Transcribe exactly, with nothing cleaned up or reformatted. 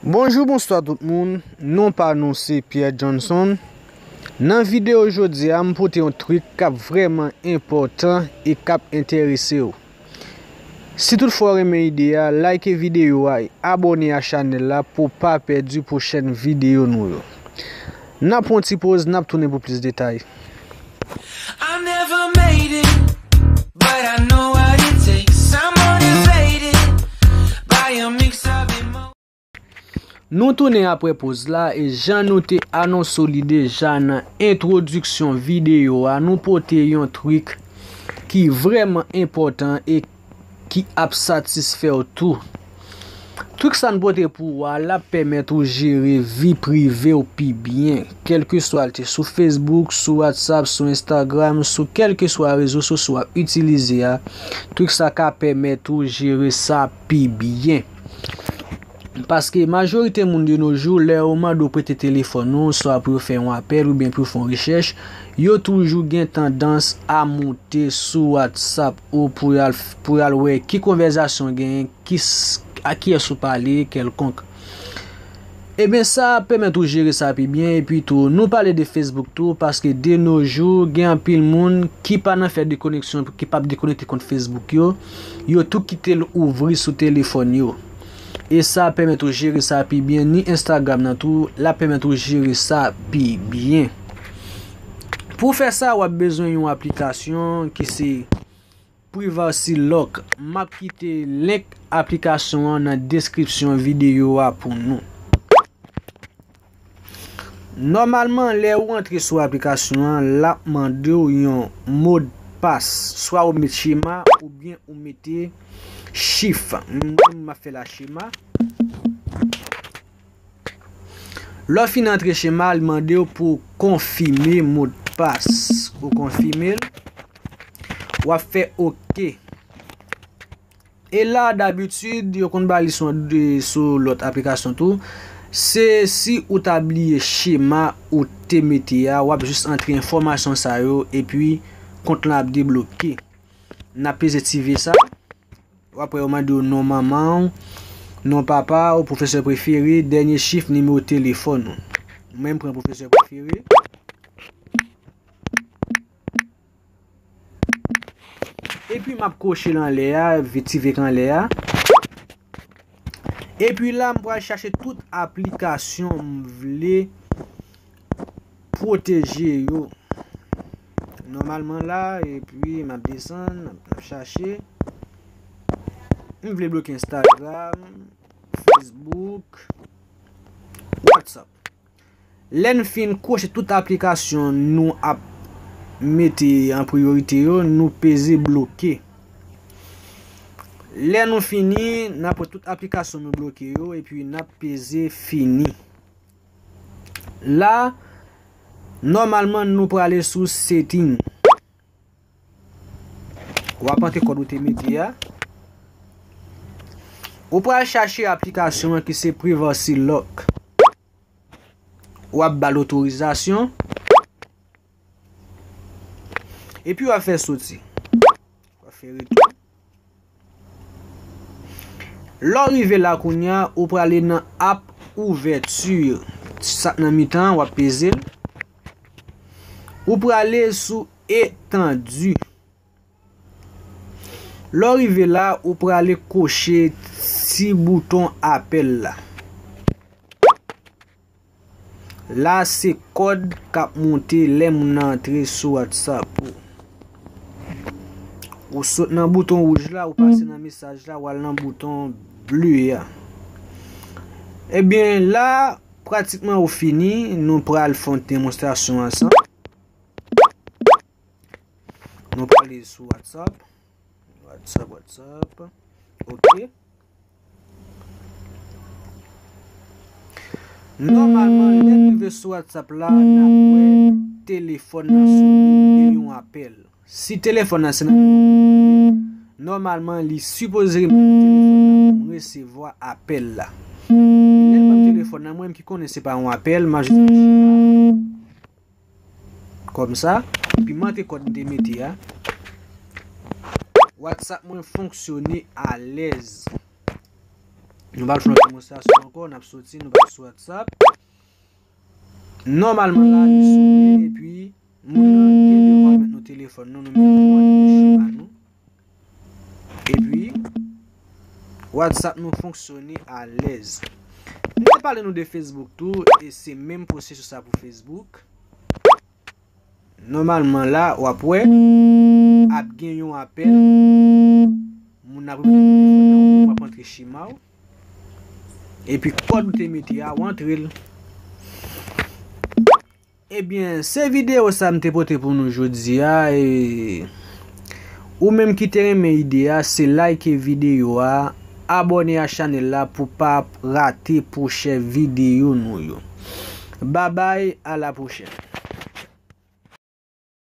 Bonjou, bonswa tout moun. Non pa nou se Pierre Johnson. Nan videyo jodi a, m pote yon trik k ap vrèman enpòtan e k ap enterese w. Si toutfwa w renmen ide a, like videyo a e abòne a chanèl la pou w pa pèdi pwochèn videyo nou yo. N ap pran yon ti poz, n ap tounen pou plis detay. I never made it, but I know what it takes. I'm motivated by a mix of emotions. Nou tounen apre poz la, e jan nou te anonse w li deja nan entwodiksyon videyo a, nou pote yon trik ki vrèman enpòtan e ki ap satisfè w tou. Trik sa n pote pou ou a, l ap pèmèt ou jere vi prive w pi byen, kèlkeswa l te sou Facebook, sou WhatsApp, sou Instagram, sou kèlkeswa rezo sosyo w ap itilize a. Trik sa ka pèmèt ou jere sa pi byen. Paske majorite moun de nos jours, lè yo mande w prete telefòn ou, swa pou yo fè yon apèl oubyen pou yo fè yon rechèch, yo toujou gen tandans a moute sou WhatsApp ou pou y al, pou y al wè ki konvèzasyon genyen, ki, a kiyès ou pale kèlkonk. Ebyen, sa ap pèmèt ou jere sa pi byen. Epi tou, nou pale de Facebook tou, paske de nos jours, gen anpil moun ki pa nan fè dekoneksyon, ki p ap dekonekte kont Facebook yo, yo tou kite l ouvri sou telefòn yo. E sa ap pèmèt ou jere sa pi byen, ni Instagram nan tou, l ap pèmèt ou jere sa pi byen. Pou w fè sa, w ap bezwen yon aplikasyon ki se Privacy Lock. M ap kite link aplikasyon an nan deskripsyon videyo a pou nou. Nòmalman, lè ou antre sou aplikasyon an, l ap mande w yon modpas. Swa ou met chema oubyen ou mete chif. Mwen, m ap fè la chema. Lè w fin antre chema, li mande w pou w konfime modpas. Ou konfime l, w ap fè oke. E la, dabitid, yo konn ba li sou, sou lòt aplikasyon tou. Se si ou ta bliye chema ou te mete a, w ap jis antre enfòmasyon sa yo, epi kont lan ap debloke. N ap peze ti V sa. W ap wè yo mande w non manman w, non papa w, pwofesè prefere, dènye chif nimewo telefòn ou. Mwen, m pran pwofesè prefere. Epi m ap kwoche l anlè a, ti V k anlè a. Epi la, m pral chache tout aplikasyon m vle pwoteje yo. Nòmalman la, epi m ap desann, m ap chache. M vle bloke Instagram, Facebook, WhatsApp. Lè n fin kwoche tout aplikasyon nou ap mete an priyorite yo, nou peze bloke. Lè nou fini, n ap pran tout aplikasyon nou bloke yo, epi n ap peze fini. La, nòmalman, nou prale sou setting. W ap antre kòd ou te mete a. Ou pral chache aplikasyon an ki se Privacy Lock. W ap ba l otorizasyon. Epi w ap fè soti. W ap fè retou. Lè w rive la kounye a, ou prale nan app ouvèti. Sa k nan mitan an, w ap peze l. Ou prale sou etandi. Lè w rive la, ou prale koche ti bouton apèl la. La, se kòd k ap monte lè moun nan antre sou WhatsApp ou. Ou sot nan bouton wouj la, ou pase nan mesaj la, ou al nan bouton ble a. Ebyen, la, pratikman ou fini. Nou pral fè yon demonstrasyon ansanm. Nou prale sou WhatsApp. WhatsApp, WhatsApp. Ok. Nòmalman, lè n rive sou WhatsApp la, n ap wè telefòn nan sonnen, gen yon apèl. Si telefòn nan se nan nimewo prive, nòmalman, li sipoze ret nan telefòn nan pou m resevwa apèl la. Lè l ban m telefòn nan, mwen menm ki konnen se pa yon apèl, m ap jis fè chema. Kòmsa, epi m antre kòd m te mete a. WhatsApp mwen fonksyone alèz. Nou pral fè yon demonstrasyon ankò, n ap soti, nou pral sou WhatsApp. Nòmalman la, li sonnen, epi moun nan gen devwa met nou telefòn nou, nou met nou antre chema nou. Epi, WhatsApp nou fonksyone alèz. M te pale nou de Facebook tou, e se menm pwosesis sa pou Facebook. Nòmalman la, w ap wè, ap gen yon apèl. Moun nan ap repete telefòn nan, ou menm w ap antre chema w. Epi kòd ou te mete a, w antre l. Ebyen, se videyo sa m te pote pou nou jodi a. E ou menm ki te renmen ide a, se like videyo a, abòne a chanèl la pou pa rate pwochè videyo nou yo. Babay, a la pwochèn.